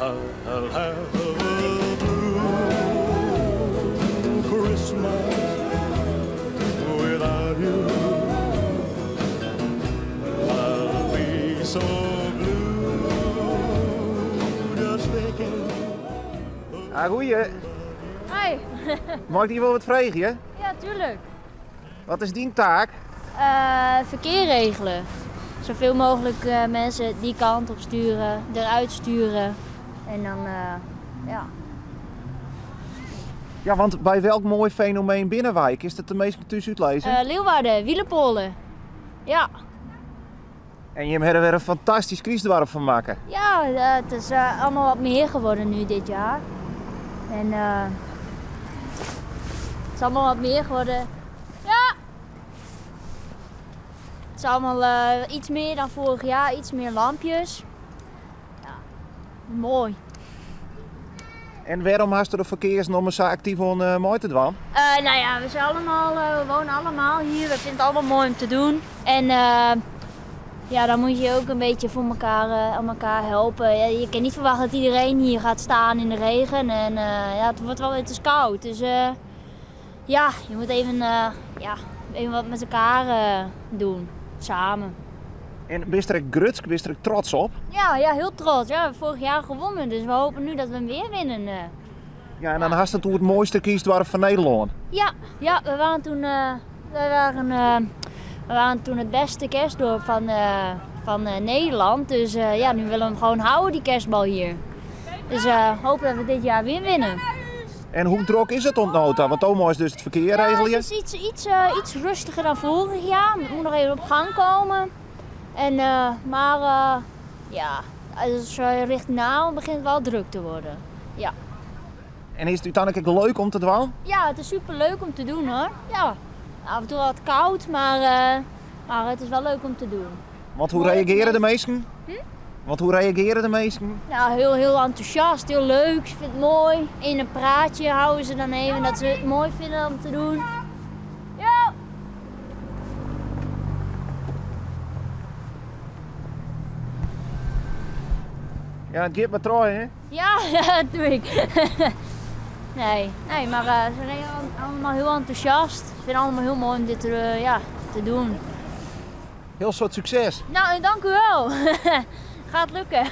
I'll have a blue Christmas without you. I'll be so blue just thinking. Ah, goeie. Hi. Mag ik die wel wat vragen? Ja, tuurlijk. Wat is die taak? Verkeer regelen. Zoveel mogelijk mensen die kant op sturen, eruit sturen. En dan, ja. Ja, want bij welk mooi fenomeen Binnenwijk is dat de meeste thuis uitlezen? Leeuwarden, Wielenpolen. Ja. En je hebt er weer een fantastisch kerstdorp van maken. Ja, het is allemaal wat meer geworden nu dit jaar. En het is allemaal wat meer geworden. Ja! Het is allemaal iets meer dan vorig jaar, iets meer lampjes. Ja, mooi. En waarom hast du de verkeersnormen zo actief om mooi te doen? Nou ja, we zijn allemaal, we wonen allemaal hier. We vinden het allemaal mooi om te doen. En ja, dan moet je ook een beetje voor elkaar, om elkaar helpen. Ja, je kan niet verwachten dat iedereen hier gaat staan in de regen. En ja, het wordt wel, het is koud. Dus ja, je moet even, ja, even wat met elkaar doen. Samen. En ben je er grutsk, ben je er trots op? Ja, ja, heel trots. Ja, we hebben vorig jaar gewonnen, dus we hopen nu dat we hem weer winnen. Ja, en dan had het toen het mooiste kiesdorp van Nederland. Ja, ja, we waren toen, we waren toen het beste kerstdorp van Nederland. Dus ja, nu willen we hem gewoon houden, die kerstbal hier. Dus hopen dat we dit jaar weer winnen. En hoe druk is het ontnota? Want Tomo is dus het verkeer Ja, regelen. het is iets rustiger dan vorig jaar. Het moet nog even op gang komen. En, maar ja, dus richting de avond begint het wel druk te worden. Ja. En is het uiteindelijk ook leuk om te doen? Ja, het is super leuk om te doen hoor. Ja, af en toe wat koud, maar het is wel leuk om te doen. Want hoe Mooi reageren de mensen. meesten? Want hoe reageren de meesten? Nou, heel, heel enthousiast, heel leuk. Ze vinden het mooi. In een praatje houden ze dan even dat ze het mooi vinden om te doen. Ja! Ja, het gaat maar trouw, hè? Ja, dat doe ik. Nee, nee, maar ze zijn allemaal heel enthousiast. Ze vinden het allemaal heel mooi om dit ja, te doen. Heel soort succes. Nou, en dank u wel. Gaat lukken.